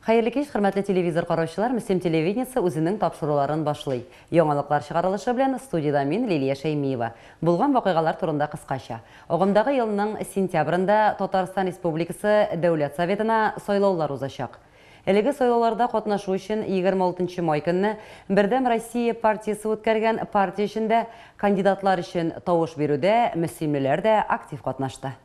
Хәерле кич, хөрмәтле телевизор караучылар, Мөслим телевидениесе үзенең тапшыруларын башлый. Яңалыклар чыгарылышы белән студиядә мин, Лилия Шәймиева. Булган вакыйгалар турында кыскача. Агымдагы елның сентябрендә Татарстан Республикасы Дәүләт Советына сайлаулар узачак. Әлеге сайлауларда катнашу өчен 26 май көнне Бердәм Россия партиясе үткәргән партия эчендә кандидатлар өчен тавыш бирүдә мөслимлеләр дә актив катнашты.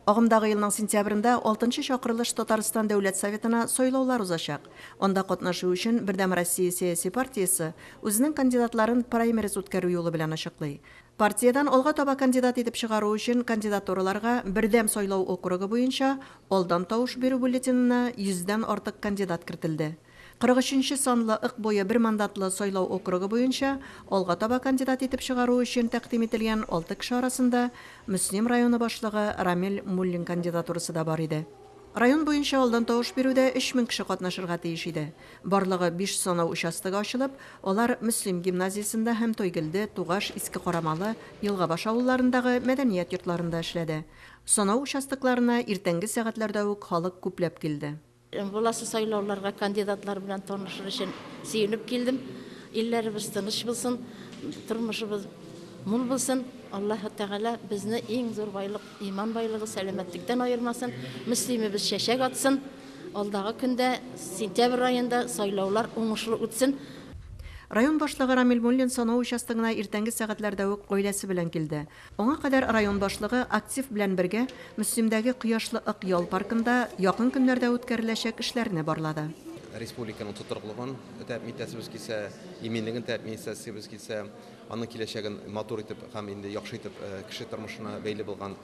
Агымдагы елның сентябрендә алтынчы чакырылыш Татарстан Дәүләт Советына сайлаулар узачак. Анда катнашу өчен Бердәм Россия сәяси партиясе үзенең кандидатларын праймериз үткәрү юлы белән ачыклый. Партиядән алга таба кандидат итеп чыгару өчен кандидатураларга бердәм сайлау округы буенча алдан тавыш бирү бюллетененә йөздән артык кандидат кертелде. 43 нче санлы Ык буе бер мандатлы сайлау округы буенча алга таба кандидат итеп чыгару өчен тәкъдим ителгән алты кеше арасында Мөслим районы башлыгы Рамил Муллин кандидатурасы да бар иде. Район буенча алдан тавыш бирүдә 3000 кеше катнашырга тиеш иде. Барлыгы биш санау участогы ачылып, алар Мөслим гимназиясендә һәм Тойгелде, Тугаш, Иске Карамалы, Елгабаш авылларындагы мәдәният йортларында эшләде. Санау участокларына иртәнге сәгатьләрдә үк халык күпләп килде. Буласы сайлауларга кандидатлар белән танышыр өчен сөенеп килдем. Илләребез тыныч булсын, тормышыбыз мул булсын. Аллаһы Тәгалә безне иң зур байлык, иман байлыгы, сәламәтлектән аермасын. Мөслимебез чәчәк атсын. Алдагы көндә, сентябрь аенда сайлаулар уңышлы үтсен. Район башлыгы Рамил Муллин санау участогына иртәнге сәгатьләрдә үк гаиләсе белән килде. Аңа кадәр район башлыгы актив белән бергә Мөслимдәге Кояшлы Ык ял паркында якын көннәрдә үткәреләчәк эшләрне барлады. Республиканың тотрыклыгын тәэмин итәсебез килсә, иминлеген тәэмин итәсебез килсә, аның киләчәген матур итеп һәм инде яхшы итеп кеше тормышына бәйле булган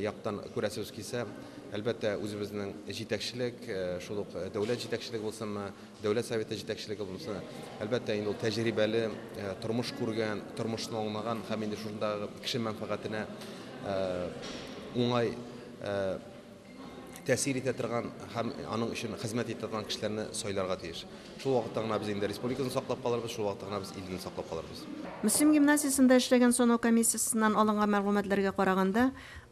яктан күрәсебез килсә, әлбәттә, үзебезнең җитәкчелек, шул ук дәүләт җитәкчелеге булсынмы, Дәүләт Советы җитәкчелеге булсын, әлбәттә, инде ул тәҗрибәле, тормыш күргән, тормышны аңлаган һәм инде шушындагы кеше мәнфәгатенә уңай тәэсир итә торган һәм аның өчен хезмәт итә торган кешеләрне сайларга тиеш. Шул вакытта гына без инде республиканы саклап калырбыз, шул вакытта гына без илне саклап калырбыз. Мөслим гимназиясендә эшләгән санау комиссиясеннән алынган мәгълүматларга караганда,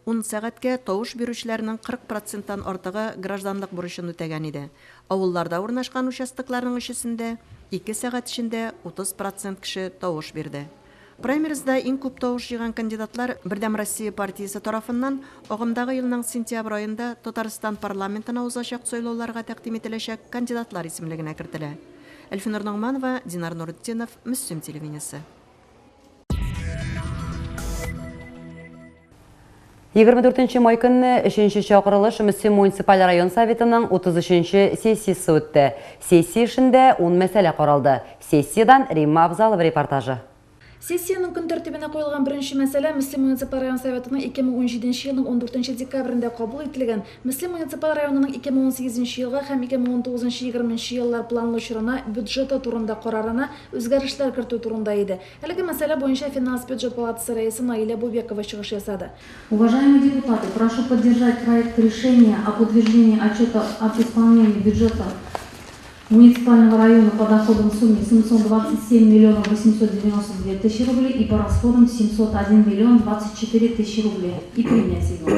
ун сәгатькә тавыш бирүчеләрнең 40 проценттан артыгы гражданлык бурычын үтәгән иде. Авылларда урнашкан участокларның өчесендә ике сәгать эчендә 30 процент кеше тавыш бирде. Праймеризда иң күп тавыш җыйган кандидатлар Бердәм Россия партиясе тарафыннан агымдагы елның сентябрь аенда Татарстан парламентына узачак сайлауларга тәкъдим ителәчәк кандидатлар исемлегенә кертелә. Әлфинур Ногманова, Динар Нуретдинов, Мөслим телевидениесе. 24 май көнне өченче чакырылыш Мөслим муниципаль район Советының 33 сессиясе үтте. Сессия эшендә ун мәсьәлә каралды. Сессиядән Римма Абзалова репортажы. Сессиянең көн тәртибенә куелган беренче мәсьәлә Мөслим муниципаль район Советының 2017 елның 14 декабрендә кабул ителгән Мөслим муниципаль районының 2018 елга һәм 2019-20 еллар планлы чорына бюджеты турында карарына үзгәрешләр кертү турында иде. Әлеге мәсьәлә буенча Финанс-бюджет палатасы рәисе Наилә Бубекова чыгыш ясады. Уважаемые депутаты, прошу поддержать проект решения об утверждении отчета об исполнении бюджета муниципального района по доходам в сумме 727 миллионов 892 тысячи рублей и по расходам 701 миллион 24 тысячи рублей и принять его.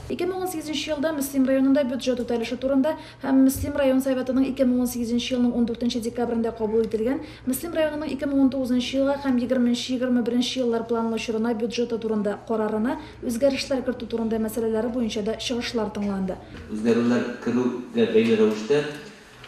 2018 елда Мөслим районында бюджет үтәлеше турында һәм Мөслим район Советының 2018 елның 14 декабрендә кабул ителгән Мөслим районының 2019 елга һәм 20-21 еллар планлы чорына бюджеты турында карарына үзгәрешләр кертү турында мәсьәләләре буенча да чыгышлар тыңланды. Үзгәрүләр керүгә бәйле рәвештә,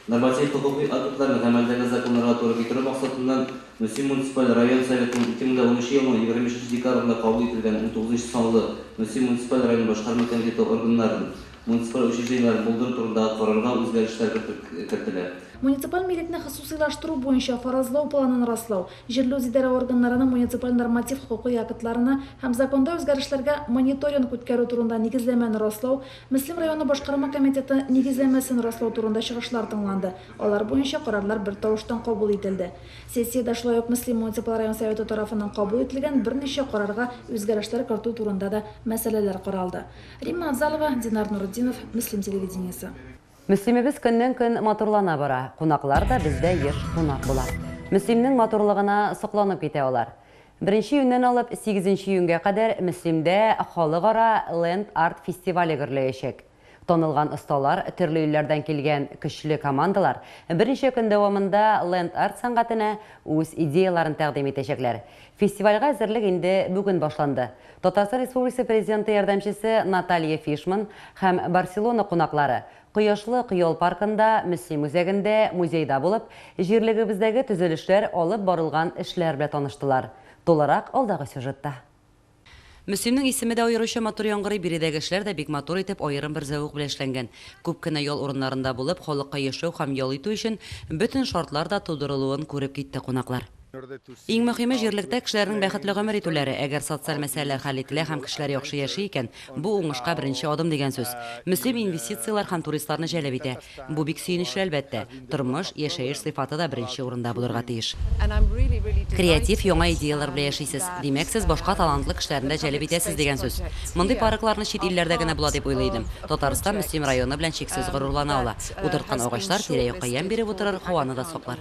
норматив хокукый актларны гамәлдәге законнарга туры китерү максатыннан Мөслим муниципаль район Советының 2010 елның 25 декабрендә кабул ителгән 19 санлы Мөслим муниципаль районы башкарма комитеты органнарын, муниципаль учреждениеләрен булдыру турындагы карарга үзгәрешләр кертелә. Муниципаль милекне хосусыйлаштыру буенча фаразлау планын раслау, җирле үзидарә органнарының муниципаль норматив хокукый актларына һәм законда үзгәрешләргә мониторинг үткәрү турында нигезләмәне раслау, Мөслим районы башкарма комитеты нигезләмәсен раслау турында чыгышлар тыңланды. Алар буенча карарлар бертавыштан кабул ителде. Сессиядә шулай ук Мөслим муниципаль район Советы тарафыннан кабул ителгән берничә карарга үзгәрешләр кертү турында да мәсьәләләр каралды. Римма Авзалова, Динар Нуретдинов, Мөслим телевидениесе. Мөслимебез көннән-көн матурлана бара, кунаклар да бездә еш кунак була. Мөслимнең матурлыгына сокланып китә алар. Беренче июньнән алып сигезенче июньгә кадәр Мөслимдә халыкара ленд-арт фестивале гөрләячәк. Танылган осталар, төрле илләрдән килгән көчле командалар берничә көн дәвамында ленд-арт сәнгатенә үз идеяларын тәкъдим итәчәкләр. Фестивальгә әзерлек инде бүген башланды. Татарстан Республикасы Президенты ярдәмчесе Наталья Фишман һәм Барселона кунаклары Кояшлык ял паркында, Мөслим үзәгендә, музейда булып, җирлегебездәге төзелешләр, алып барылган эшләр белән таныштылар. Тулырак алдагы сюжетта. Мөслимнең исеме дә аеруча матур яңгырый, биредәге эшләр дә бик матур итеп, аерым бер зәвык белән эшләнгән. Күп кенә ял урыннарында булып, халыкка яшәү һәм ял итү өчен бөтен шартлар да тудырылуын күреп китте кунаклар. Иң мөһиме, җирлектә кешеләрнең бәхетле гомер итүләре. Әгәр социаль мәсьәләләр хәл ителә һәм кешеләр яхшы яши икән, бу уңышка беренче адым дигән сүз. Мөслим инвестицияләр һәм туристларны җәлеп итә. Бу бик сөенечле, әлбәттә. Тормыш, яшәеш сыйфаты да беренче урында булырга тиеш. Креатив, яңа идеяләр белән яшисез. Димәк, сез башка талантлы кешеләрне дә җәлеп итәсез дигән сүз. Мондый паркларны чит илләрдә генә була дип уйлый идем. Татарстан Мөслим районы белән чиксез горурлана ала. Утырткан агачлар тирә-якка ямь биреп утырыр, һаваны да саклар.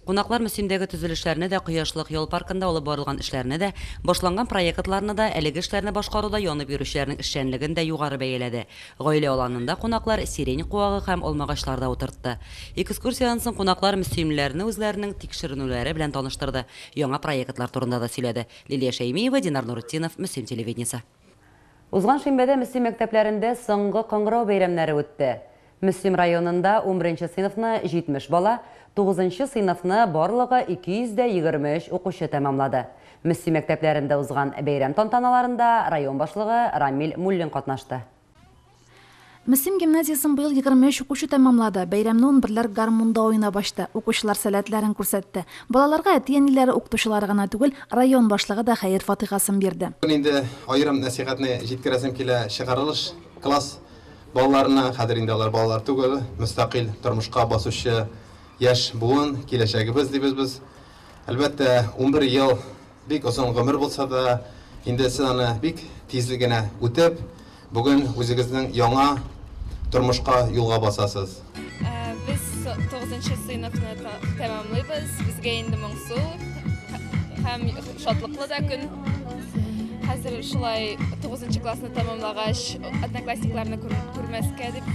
Кунаклар Мөслимдәге төзелешләрне дә, Кояшлык ял паркында алып барылган эшләрне дә, башланган проектларны да, әлеге эшләрне башкаруда янып йөрүчеләрнең эшчәнлеген дә югары бәяләде. Гаилә аланында кунаклар сирень куагы һәм алмагачлар да утыртты. Экскурсиядән соң кунаклар мөслимлеләрне үзләренең тикшеренүләре белән таныштырды, яңа проектлар турында да сөйләде. Лилия Шәймиева, Динар Нуретдинов, Мөслим телевидениесе. Узган шимбәдә Мөслим мәктәпләрендә соңгы кыңгырау бәйрәмнәре үтте. Мөслим районында унберенче сыйныфны 70 бала, тугызынчы сыйныфны барлыгы 223 укучы тәмамлады. Мөслим мәктәпләрендә узган бәйрәм тантаналарында район башлыгы Рамил Муллин катнашты. Мөслим гимназиясен быел 23 укучы тәмамлады. Бәйрәмне унберләр гармунда уйнап ачты. Укучылар сәләтләрен күрсәтте. Балаларга әти-әниләре, укытучылары гына түгел, район башлыгы да хәер-фатыйхасын бирде. Бүген инде аерым нәсыйхәтне җиткерәсем килә, чыгарылыш класс балаларына, хәзер инде алар балалар түгел, мөстәкыйль тормышка басучы яшь буын, киләчәгебез дибез без. Әлбәттә, 11 ел бик озын гомер булса да, инде сез аны бик тизли генә үтеп, бүген үзегезнең яңа тормышка юлга басасыз. Без 9 сыйныфны тәмамлыйбыз. Безгә инде моңсу һәм шатлыклы да көн. Хәзер шулай 9 классны тәмамлагач, одноклассникларны күрмәскә дип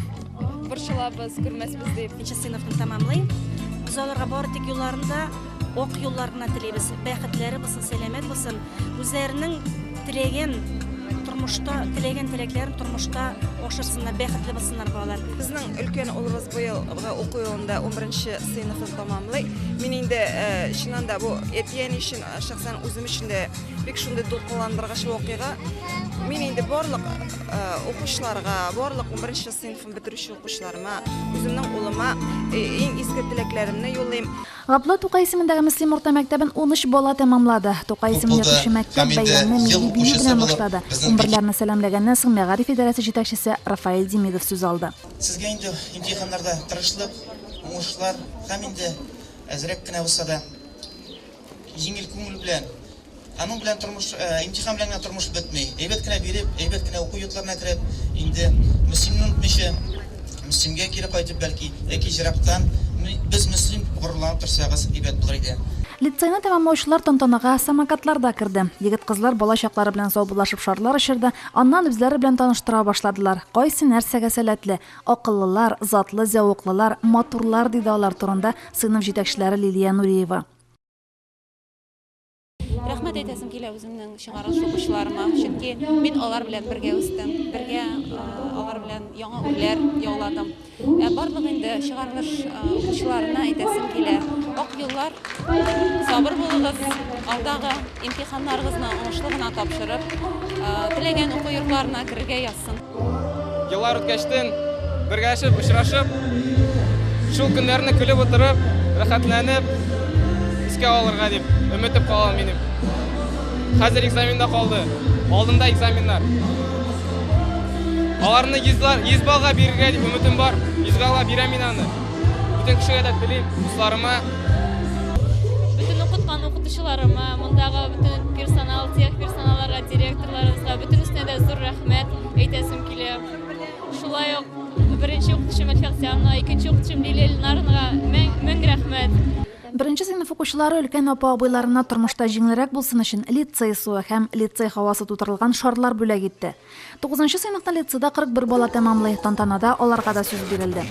борчылабыз, күрмәсбез дип. Нче сыйныфны тәмамлыйм. Без аларга бары тик юлларында ак юллар гына телибез. Бәхетләре булсын, сәламәт булсын. Үзләренең теләгән тормышта, теләгән теләкләрен тормышта ашырсыннар, бәхетле булсыннар балалар. Безнең өлкән улыбыз быелгы уку елында 11 сыйныфын тәмамлый. Мин инде чыннан да бу әти-әни өчен, шәхсән үзем өчен дә бик шундый дулкынландыргыч вакыйга. Мин инде барлык укучыларга, барлык 11 сыйныфын бетерүче укучыларыма, үземнең улыма иң изге теләкләремне юллыйм. Габдулла Тукай исемендәге Мөслим урта мәктәбен 13 бала тәмамлады. Тукай исемен йөртүче мәктәп бәйрәмне милли бию белән башлады. Унберләрне сәламләгәннән соң мәгариф идарәсе җитәкчесе Рафаэль Демидов сүз алды. Сезгә инде имтиханнарда тырышлык, уңышлар һәм инде әзрәк кенә булса да җиңел күңел белән. Аның белән тормыш, имтихан белән генә тормыш бетми. Әйбәт кенә биреп, әйбәт кенә уку йортларына кереп, инде Мөслимне онытмыйча, Мөслимгә кире кайтып, бәлки, яки җырактан без Мөслим горурланып торсагыз, әйбәт булыр иде. Лицейны тәмамлаучылар тантанага самокатларда керде. Егет-кызлар бала чаклары белән саубуллашып шарлар очырды, аннан үзләре белән таныштыра башладылар. Кайсы нәрсәгә сәләтле? Акыллылар, затлы, зәвыклылар, матурлар, диде алар турында сыйныф җитәкчеләре Лилия Нуриева. Рәхмәт әйтәсем килә үземнең чыгарылыш укучыларыма, чөнки мин алар белән бергә үстем, бергә алар белән яңа үрләр яуладым. Ә барлык инде чыгарылыш укучыларына әйтәсем килә, ак юллар, сабыр булыгыз, алдагы имтиханнарыгызны уңышлы гына тапшырып, теләгән уку йортларына керергә язсын. Еллар үткәчтен бергәләшеп, очрашып, шул көннәрне көлеп утырып, рәхәтләнеп искә алырга дип өметеп калам минем. Хәзер экзаменда калды. Алдында экзаменнар. Аларны 100 баллга бирергә дип өметем бар. 100 баллга бирәм мин аны. Бөтен кешегә дә телим, дусларыма. Бөтен укыткан укытучыларыма, мондагы бөтен персонал, тех персоналларга, директорларыбызга, бөтенесенә дә зур рәхмәт әйтәсем килә. Шулай ук беренче укытучым Әлфия Хсяновна, икенче укытучым Лилия Ленаровнага мең, мең рәхмәт. Беренче Унберенче сыйныф укучылары өлкән апа-абыйларына тормышта җиңелрәк булсын өчен лицей суы һәм лицей һавасы тутырылган шарлар бүләк итте. Тугызынчы сыйныфны лицейда 41 бала тәмамлый, тантанада аларга да сүз бирелде.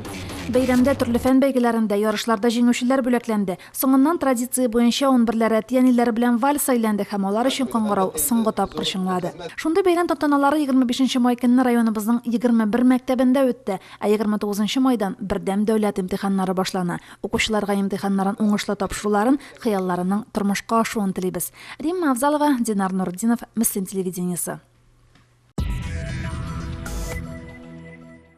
Бәйрәмдә төрле фән бәйгеләрендә, ярышларда җиңүчеләр бүләкләнде. Соңыннан традиция буенча унберләр әти-әниләре белән вальс әйләнде һәм алар өчен кыңгырау соңгы тапкыр чыңлады. Шундый бәйрәм тантаналары 25 нче май көнне районыбызның 21 мәктәбендә үтте, ә 29 нчы майдан бердәм дәүләт имтиханнары башлана. Укучыларга имтиханнарын уңышлы тапшыруларын, хыялларының тормышка ашуын телибез. Римма Авзалова, Динар Нуртдинов, Мөслим телевидениесе.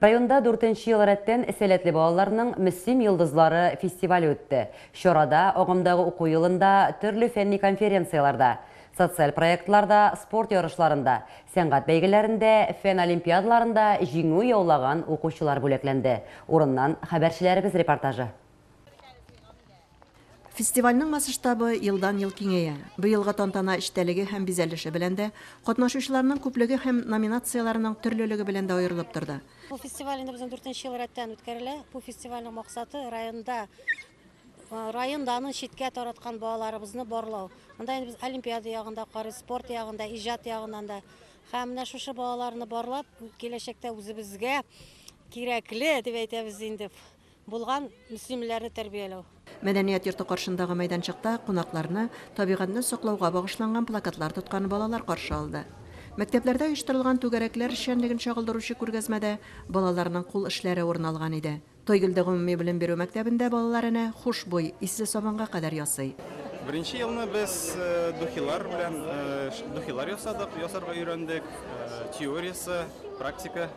Районда дүртенче ел рәттән сәләтле балаларның Мөслим йолдызлары фестивале үтте. Чарада агымдагы уку елында төрле фәнни конференцияләрдә, социаль проектларда, спорт ярышларында, сәнгать бәйгеләрендә, фән олимпиадаларында җиңү яулаган укучылар бүләкләнде. Урыннан хәбәрчеләребез репортажы. Фестивальнең масштабы елдан-ел киңәя. Быелгы тантана эчтәлеге һәм бизәлеше белән дә, катнашучыларның күплеге һәм номинацияләренең төрлелеге белән дә аерылып торды. Бу фестиваль инде безнең дүртенче ел рәттән үткәрелә. Бу фестивальнең максаты, районда район данын читкә тараткан балаларыбызны барлау. Монда инде без олимпиада ягында карыйбыз, спорт ягында, иҗат ягыннан да. Һәм менә шушы балаларны барлап, киләчәктә үзебезгә кирәкле дип әйтәбез инде, Булган мөслимләрне тәрбияләү. Мәдәният йорты каршындагы мәйданчыкта кунакларны табигатьне саклауга багышланган плакатлар тоткан балалар каршы алды. Мәктәпләрдә оештырылган түгәрәкләр эшчәнлеген чагылдыручы күргәзмәдә балаларның кул эшләре урын алган иде. Тойгелде гомуми белем бирү мәктәбендә балалар әнә хушбуй, исле сабынга кадәр ясый. Беренче елны без духилар белән духилар ясадык, ясарга өйрәндек, теориясе, практика.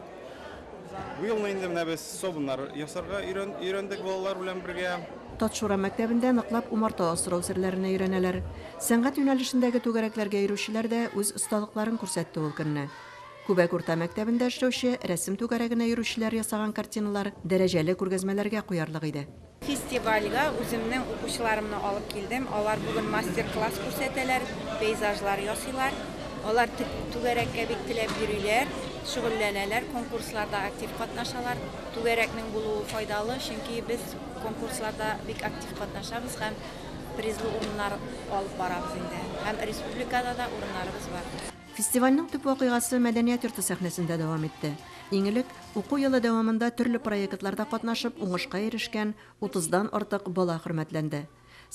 Бу елны инде менә без собыннар ясарга өйрәндек балалар белән бергә. Татшура мәктәбендә ныклап умарта асрау серләренә өйрәнәләр. Сәнгать юнәлешендәге түгәрәкләргә йөрүчеләр дә үз осталыкларын күрсәтте ул көнне. Күбәк урта мәктәбендә эшләүче рәсем түгәрәгенә йөрүчеләр ясаган картиналар дәрәҗәле күргәзмәләргә куярлык иде. Фестивальгә үземнең укучыларымны алып килдем. Алар бүген мастер-класс күрсәтәләр, пейзажлар ясыйлар. Алар түгәрәккә бик теләп йөриләр, шөгыльләнәләр, конкурсларда актив катнашалар. Түгәрәкнең булуы файдалы, чөнки без конкурсларда бик актив катнашабыз һәм призлы урыннар алып барабыз инде. Һәм республикада да урыннарыбыз бар. Фестивальнең төп вакыйгасы Мәдәният йорты сәхнәсендә дәвам итте. Иң элек, уку елы дәвамында төрле проектларда катнашып уңышка ирешкән утыздан артык бала хөрмәтләнде.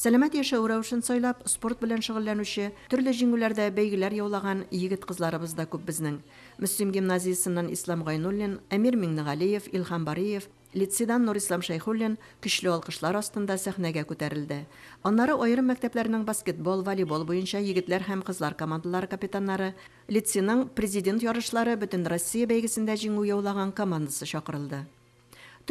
Сәламәт яшәү рәвешен сайлап, спорт белән шөгыльләнүче, төрле җиңүләрдә бәйгеләр яулаган егет-кызларыбыз да күп безнең. Мөслим гимназиясеннән Ислам Гайнуллин, Әмир Миңнегалиев, Илһам Бариев, Лицейдан Нурислам Шәйхуллин көчле алкышлар астында сәхнәгә күтәрелде. Аннары аерым мәктәпләрнең баскетбол, волейбол буенча егетләр һәм кызлар командалары капитаннары, лицейның Президент ярышлары Бөтенроссия бәйгесендә җиңү яулаган командасы чакырылды.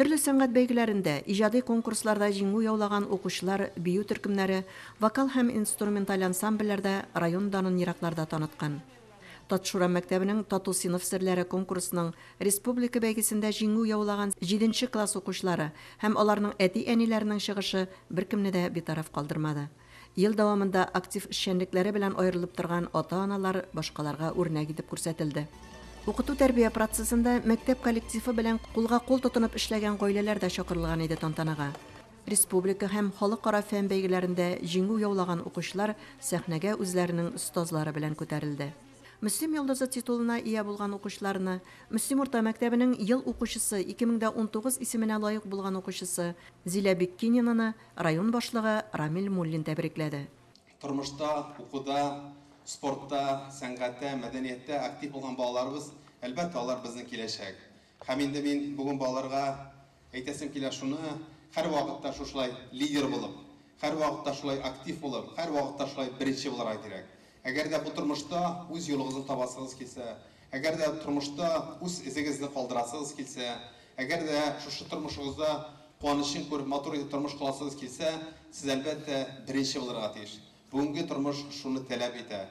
Төрле сәнгать бәйгеләрендә, иҗади конкурсларда җиңү яулаган укучылар бию төркемнәре, вокал һәм инструменталь ансамбльләр дә район данын еракларда таныткан. Татшура мәктәбенең Тату сыйныф серләре конкурсының республика бәйгесендә җиңү яулаган җиденче класс укучылары һәм аларның әти-әниләренең чыгышы беркемне дә битараф калдырмады. Ел дәвамында актив эшчәнлекләре белән аерылып торган ата-аналар башкаларга үрнәк итеп күрсәтелде. Укыту-тәрбия процессында мәктәп коллективы белән кулга-кул тотынып эшләгән гаиләләр дә чакырылган иде тантанага. Республика һәм халыкара фән бәйгеләрендә җиңү яулаган укучылар сәхнәгә үзләренең остазлары белән күтәрелде. Мөслим йолдызы титулына ия булган укучыларны, Мөслим урта мәктәбенең Ел укучысы 2019 исеменә лаек булган укучысы Зилә Биккининаны район башлыгы Рамил Муллин тәбрикләде. Тормышта, укуда, спортта, сәнгатьтә, мәдәнияттә актив булган балаларыбыз, әлбәттә, алар безнең киләчәк. Һәм инде мин бүген балаларга әйтәсем килә шуны, һәрвакытта шушылай лидер булып, һәрвакытта шулай актив булып, һәрвакытта шулай беренче булырга кирәк. Әгәр дә бу тормышта үз юлыгызны табасыгыз килсә, әгәр дә тормышта үз эзегезне калдырасыгыз килсә, әгәр дә шушы тормышыгызда куанычын күреп, матур итеп тормыш кыласыгыз килсә, сез, әлбәттә, беренче булырга тиеш. Бүгенге тормыш шуны таләп итә.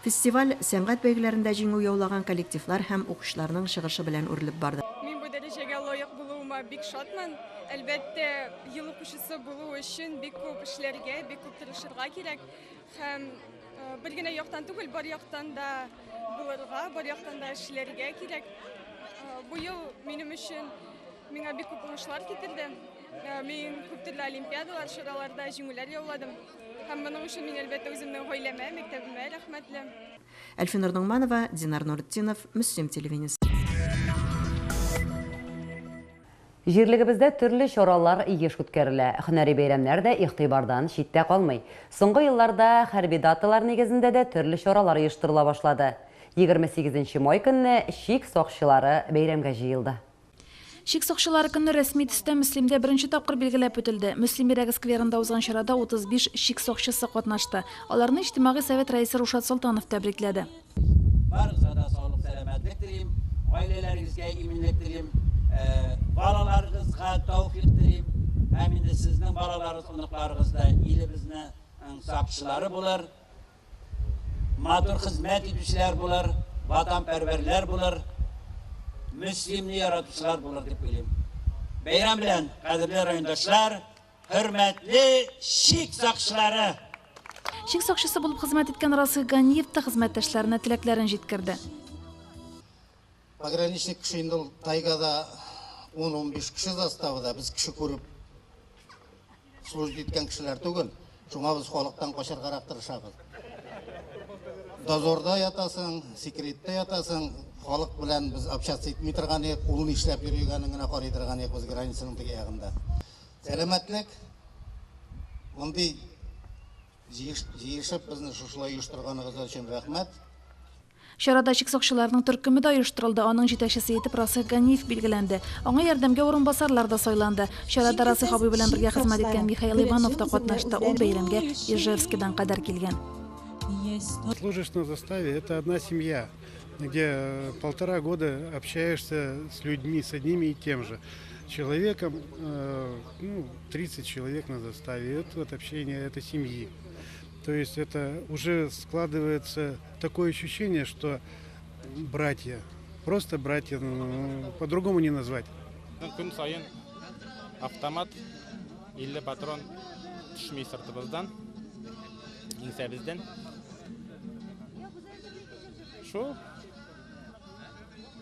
Фестиваль сәнгать бәйгеләрендә җиңү яулаган коллективлар һәм укучыларның чыгышы белән үрелеп барды. Мин бу дәрәҗәгә лаек булуыма бик шатмын. Әлбәттә, ел укучысы булу өчен бик күп эшләргә, бик күп тырышырга кирәк. Һәм бер генә яктан түгел, бар яктан да булырга, бар яктан да эшләргә кирәк. Бу ел минем өчен миңа бик күп уңышлар китерде. Мин күп төрле олимпиадалар, чараларда җиңүләр яуладым. Һәм моның өчен мин, әлбәттә, үземнең гаиләмә, мәктәбемә рәхмәтле. Әлфинур Ногманова, Динар Нуретдинов, Мөслим телевидениесе. Җирлегебездә төрле чаралар еш үткәрелә. Һөнәри бәйрәмнәр дә игътибардан читтә калмый. Соңгы елларда хәрби даталар нигезендә дә төрле чаралар оештырыла башлады. 28 нче май көнне чик сакчылары бәйрәмгә җыелды. Чик сакчылары көне рәсми төстә Мөслимдә беренче тапкыр билгеләп үтелде. Мөслим Ирәге скверында узган чарада 35 чик сакчысы катнашты. Аларны Иҗтимагый совет рәисе Рушат Солтанов тәбрикләде. Барыгызга да саулык-сәламәтлек телим, гаиләләрегезгә иминлек телим, балаларыгызга тәүфыйк телим һәм инде сезнең балаларыгыз, оныкларыгыз да илебезнең сакчылары булыр. Матур хезмәт итүчеләр булыр, ватанпәрвәрләр булыр, Мөслимне яратучылар булыр дип уйлыйм. Бәйрәм белән, кадерле райондашлар, хөрмәтле чик сакчылары! Чик сакчысы булып хезмәт иткән Расыйх Ганиев та хезмәттәшләренә теләкләрен җиткерде. Пограничник кеше инде ул тайгада 10-15 кеше заставада, без кеше күреп служить иткән кешеләр түгел. Шуңа без халыктан качаргарак тырышабыз. Дозорда ятасың, секретта ятасың, халык белән без общаться итми торган идек, ул нишләп йөргәнен генә карый торган идек без границаның теге ягында. Сәламәтлек, мондый җыешып безне шушылай оештырганыгыз өчен рәхмәт. Чарада чик сакчыларының төркеме дә оештырылды, аның җитәкчесе итеп Расыйх Ганиев билгеләнде. Аңа ярдәмгә урынбасарлар да сайланды. Чарада Расыйх абый белән бергә хезмәт иткән Михаил Иванов та катнашты, ул бәйрәмгә Ижевскидан кадәр килгән. Служишь на заставе, это одна семья, где полтора года общаешься с людьми, с одними и тем же человеком, ну, 30 человек на заставе, это вот общение, это семьи. То есть это уже складывается такое ощущение, что братья, просто братья, ну, по-другому не назвать. Көн саен автомат, 50 патрон төшми сыртыбыздан, иңсәбездән. Шул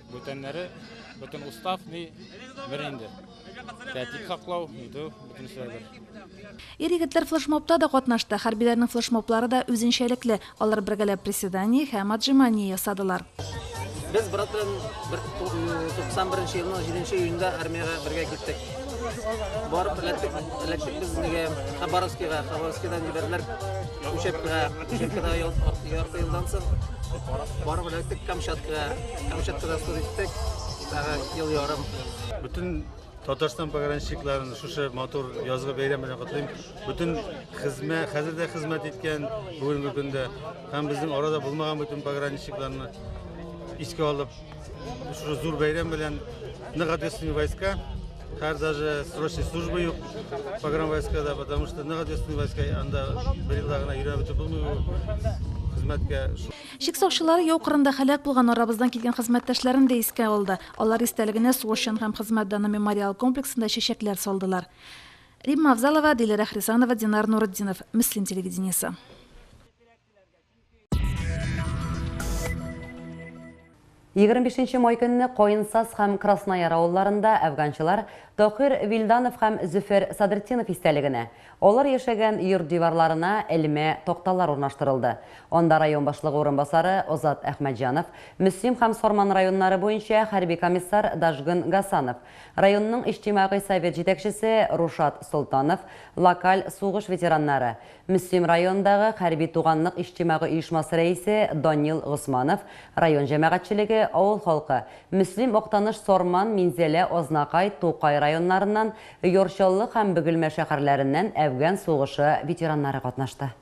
бүтәннәре, бөтен устав ни бер инде. Тәртип саклау, нитү, бөтен бер. Ир-егетләр флешмобта да катнашты. Хәрбиләрнең флешмоблары да үзенчәлекле. Алар бергәләп приседание һәм отжимание ясадылар. Без брат белән 91 елның 7 июньдә армиягә бергә киттек. Барып эләктек без нигә Хабаровскига, Хабаровскидан җибәрделәр Учебкага, Учебкада ярты елдан соң барып эләктек Камчаткага, Камчаткада служить иттек, тагы ел ярым. Бөтен Татарстан пограничникларын шушы матур язгы бәйрәм белән котлыйм. Бөтен хезмәт, хәзер дә хезмәт иткән бүгенге көндә һәм безнең арада булмаган бөтен пограничникларны искә алып, шушы зур бәйрәм белән нык ответственные войска, хәзер даже срочной службы юк погранвойскада, потому что нык ответственные войска анда бер елда гына өйрәнеп бетеп булмый бу хезмәткә. Чик сакчылары яу кырында һәлак булган арабыздан килгән хезмәттәшләрен дә искә алды. Алар истәлегенә Сугышчан һәм хезмәт даны мемориал комплексында чәчәкләр салдылар. Римма Авзалова, Диләрә Хрисанова, Динар Нуретдинов, Мөслим телевидениесе. 25 май көнне Каенсаз һәм Краснояр авылларында әфганчылар Тохир Вилданов һәм Зөфәр Садретдинов истәлегенә алар яшәгән йорт диварларына элмә такталар урнаштырылды. Анда район башлыгы урынбасары Озат Әхмәтҗанов, Мөслим һәм Сарман районнары буенча хәрби комиссар Дажгын Гасанов, районның иҗтимагый совет җитәкчесе Рушат Солтанов, локаль сугыш ветераннары, Мөслим районындагы хәрби туганлык иҗтимагый оешмасы рәисе Данил Госманов, район җәмәгатьчелеге, авыл халкы, Мөслим, Актаныш, Сарман, Минзәлә, Азнакай, Тукай районнарыннан, Яр Чаллы һәм Бөгелмә шәһәрләреннән Әфган сугышы ветераннары катнашты.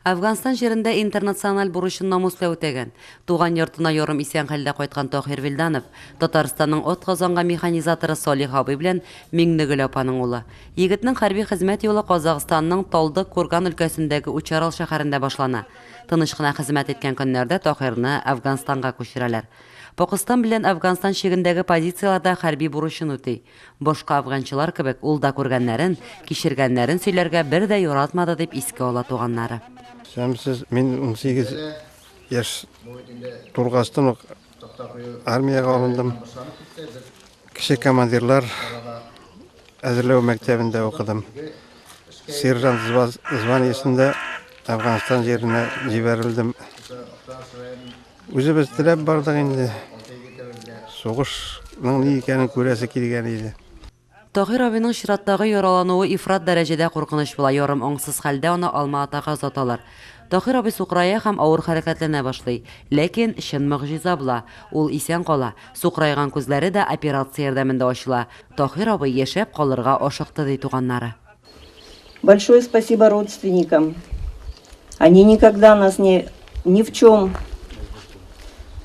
Әфганстан җирендә интернациональ бурычын намуслы үтәгән, туган йортына ярым исән хәлдә кайткан Таһир Вилданов, Татарстанның атказанган механизаторы Салих абый белән Миңнегөл апаның улы. Егетнең хәрби хезмәт юлы Казахстанның Талды-Курган өлкәсендәге Учарал шәһәрендә башлана. Тыныч кына хезмәт иткән көннәрдә Таһирны Әфганстанга күчерәләр. Пакыстан белән Әфганстан чигендәге позицияләрдә хәрби бурычын үти. Башка әфганчылар кебек ул да күргәннәрен, кичергәннәрен сөйләргә бер дә яратмады, дип искә ала туганнары. Исәнмесез, мин 18 яшь тулгастан ук армиягә алындым. Кече командирлар әзерләү мәктәбендә укыдым. Сержант званиесендә Әфганстан җиренә җибәрелдем. Үзебез теләп бардык инде. Сугышның ни икәнен күрәсе килгән иде. Таһир абыйның чираттагы яралануы ифрат дәрәҗәдә куркыныч була, ярым аңсыз хәлдә аны Алма-Атага озаталар. Таһир абый сукырая һәм авыр хәрәкәтләнә башлый. Ләкин чын могҗиза була, ул исән кала, сукырайган күзләре дә операция ярдәмендә ачыла. Таһир абый яшәп калырга ашыкты, ди туганнары. Большое спасибо родственникам. Они никогда нас ни, ни в чем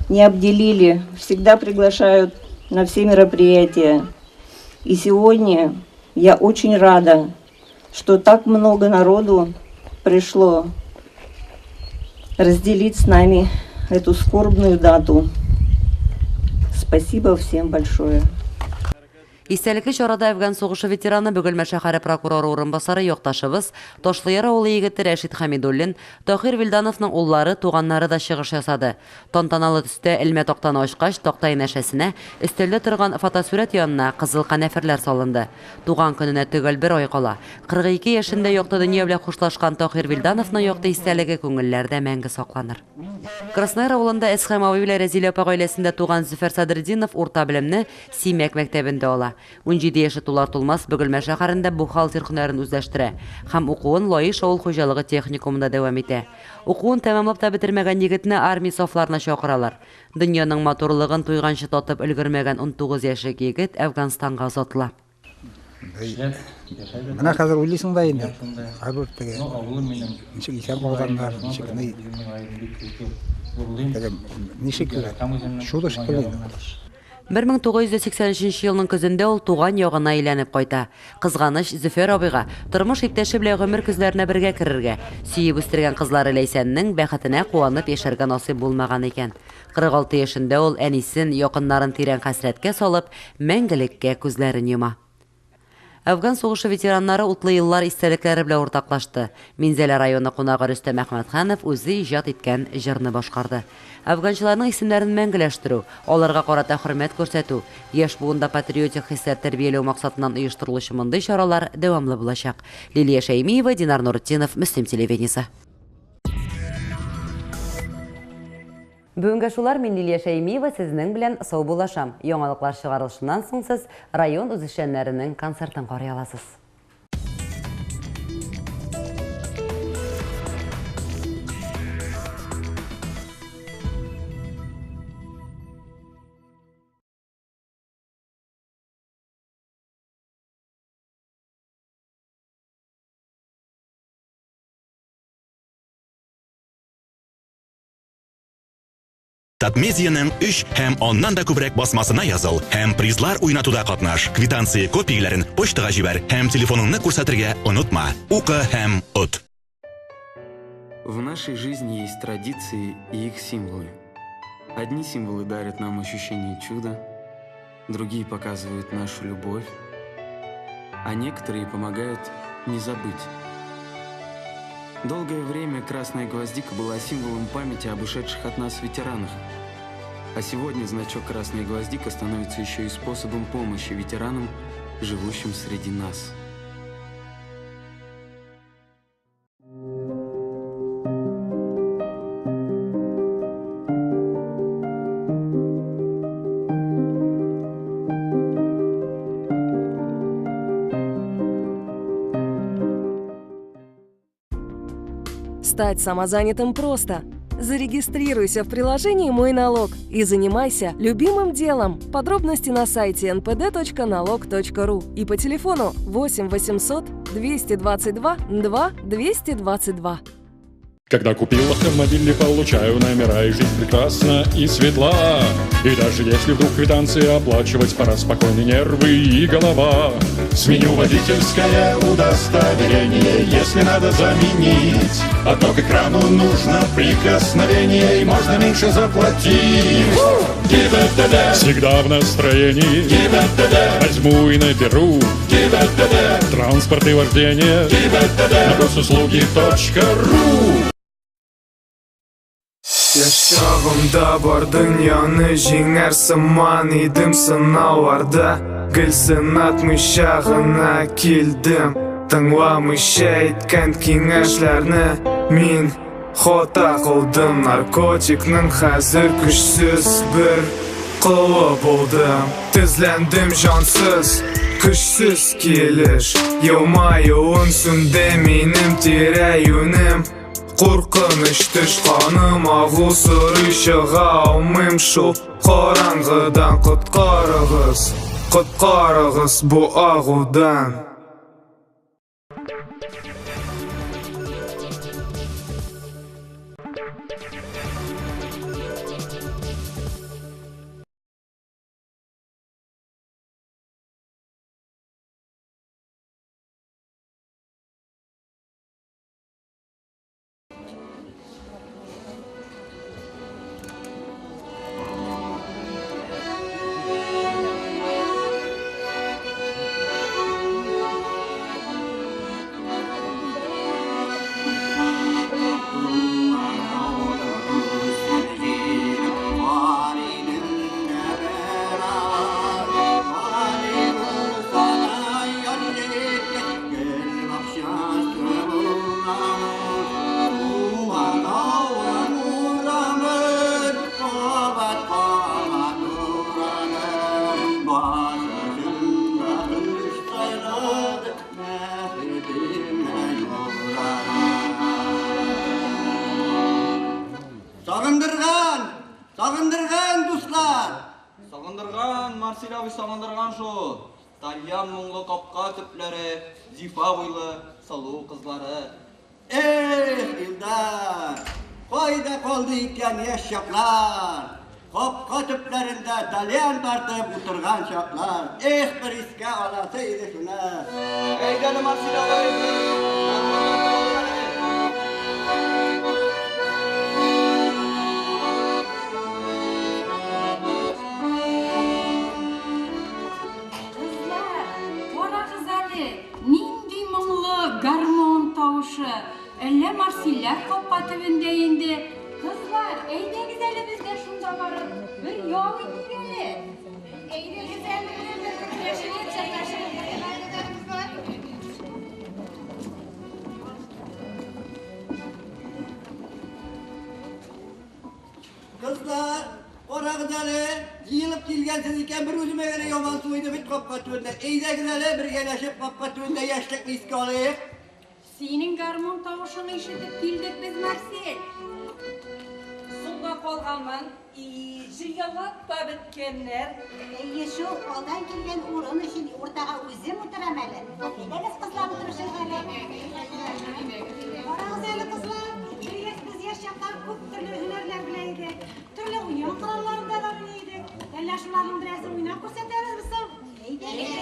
не обделили, всегда приглашают на все мероприятия. И сегодня я очень рада, что так много народу пришло разделить с нами эту скорбную дату. Спасибо всем большое. Истәлекле чарада Әфган сугышы ветераны, Бөгелмә шәһәре прокуроры урынбасары, якташыбыз, Ташлыяр авылы егете Рәшит Хәмидуллин, Таһир Вилдановның уллары, туганнары да чыгыш ясады. Тантаналы төстә элмә тактаны ачкач, такта янәшәсенә, өстәлдә торган фотосурәт янына кызыл канәферләр салынды. Туган көненә төгәл бер ай кала. 42 яшендә якты дөнья белән хушлашкан Таһир Вилдановның якты истәлеге күңелләрдә мәңге сакланыр. Краснояр авылында Әсхәм абый белән Рәзилә апа гаиләсендә туган Зөфәр Садретдинов урта белемне Симәк мәктәбендә ала. 17 яше тулар-тулмас Бөгелмә шәһәрендә бухгалтер һөнәрен үзләштерә һәм укуын Лаеш авыл хуҗалыгы техникумында дәвам итә. Укуын тәмамлап та бетермәгән егетне армия сафларына чакыралар. Дөньяның матурлыгын туйганчы татып өлгермәгән 19 яшьлек егет Әфганстанга озатыла. Менә хәзер уйлыйсың да инде, кайбер теге ничек исән калганнар, ничек ни, теге ничек чудо шикелле инде. 1983 елның көзендә ул туган ягына әйләнеп кайта. Кызганыч, Зөфәр абыйга тормыш иптәше белән гомер көзләренә бергә керергә, сөеп үстергән кызлары Ләйсәннең бәхетенә куанып яшәргә насыйп булмаган икән. 46 яшендә ул әнисен, якыннарын тирән хәсрәткә салып, мәңгелеккә күзләрен йома. Әфган сугышы ветераннары утлы еллар истәлекләре белән уртаклашты. Минзәлә районы кунагы Рөстәм Әхмәтханов үзе иҗат иткән җырны башкарды. Әфганчыларның исемнәрен мәңгеләштерү, аларга карата хөрмәт күрсәтү, яшь буында патриотик хисләр тәрбияләү максатыннан оештырылучы мондый чаралар дәвамлы булачак. Лилия Шәймиева, Динар Нуретдинов, Мөслим телевидениесе. Бүгенгә шулар, мин Лилия Шәймиева сезнең белән саубуллашам. Яңалыклар чыгарылышыннан соң сез район үзешчәннәренең концертын карый аласыз. Татмедианың өч һәм аннан да күбрәк басмасына языл һәм призлар уйнатуда катнаш. Квитанция копияләрен почтага җибәр һәм телефоныңны күрсәтергә онытма. Укы һәм от. В нашей жизни есть традиции и их символы. Одни символы дарят нам ощущение чуда, другие показывают нашу любовь, а некоторые помогают не забыть. Долгое время красная гвоздика была символом памяти об ушедших от нас ветеранах. А сегодня значок «Красная гвоздика» становится еще и способом помощи ветеранам, живущим среди нас. Стать самозанятым просто. Зарегистрируйся в приложении «Мой налог» и занимайся любимым делом. Подробности на сайте npd.налог.ру и по телефону 8 800 222 2 222. Когда купил автомобиль и получаю номера, и жизнь прекрасна и светла. И даже если вдруг квитанции оплачивать, пора спокойны нервы и голова. Сменю водительское удостоверение, если надо заменить. А то к экрану нужно прикосновение, и можно меньше заплатить. ГИБДД. Всегда в настроении. ГИБДД. Возьму и наберу. ГИБДД. Транспорт и вождение. ГИБДД. На госуслуги.ру. Яшь чагымда бар дөньяны җиңәр сыман идем сынауларда. Гел сынатмыйча гына килдем. Тыңламыйча әйткән киңәшләрне мин хата кылдым. Наркотикның хәзер көчсез бер колы булдым. Тезләндем җансыз, көчсез килеш. Елмаюың сүнде минем тирә-юнем. Куркыныч төш, каным агу сорый, чыга алмыйм шул караңгыдан. Коткарыгыз, коткарыгыз бу агудан. Сагындырган! Сагындырган, дуслар! Сагындырган, Марсель абый, сагындырган шул. Тальян моңлы капка төпләре, зифа буйлы сылу кызлары. Эх, Илдар! Кайда калды икән яшь чаклар? Капка төпләрендә тальян тартып утырган чаклар. Эх, бер искә аласы иде шуны. Әйдә әле, Марсель абый, бер гармуннан алыйк әле. Кызлар, карагыз әле, нинди моңлы гармун тавышы. Әллә Марсельләр капка төбендә инде. Кызлар, әйдәгез әле без дә шунда барып, бер ял итик әле. Әйдәгез әле, бер гөрләшеп, чәкәшеп. Кызлар, карагыз әле, җыелып килгәнсез икән, бер үземә генә ямансу иде бит капка төбендә. Әйдәгез әле, бергәләшеп капка төбендә яшьлекне искә алыйк. Синең гармун тавышын ишетеп килдек без, Марсель. Соңга калганмын, и җыелып та беткәннәр. Әйе шул, алдан килгән урын өчен уртага үзем утырам әле. Әйдәгез, кызлар, утырышыйк әле. Карагыз әле, кызлар, без яшь чакта күп төрле һөнәрләр белә идек. Төрле уен коралларында да уйный идек. Әллә шуларның берәрсен уйнап күрсәтәбезме соң? Әйдәгез.